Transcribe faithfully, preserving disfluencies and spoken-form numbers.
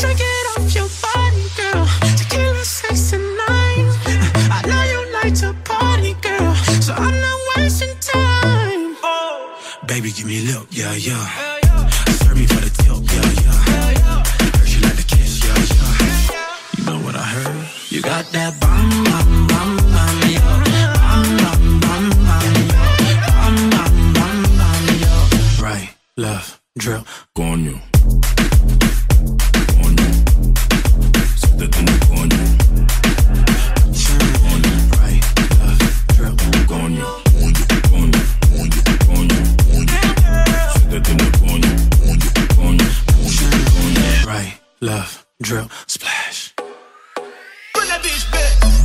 Drink it off your body, girl. Tequila, sex, and nine. I know you like to party, girl. So I'm not wasting time. Baby, give me a look, yeah, yeah. Serve me for the tilt, yeah, yeah. Heard she like the kiss, yeah, yeah. You know what I heard? You got that bomb, bomb, bomb, bomb, yeah. Bomb, bomb, bomb, bomb, yeah. Bomb, bomb, bomb, bomb, yeah. Right, left, drip, coño. Coño. Siéntate en el coño. Coño, right, left, drip, coño. Coño, coño, coño, coño, coño. Siéntate en el coño. Coño, coño, coño, coño. Right, left, drip, splash. Put that bitch back.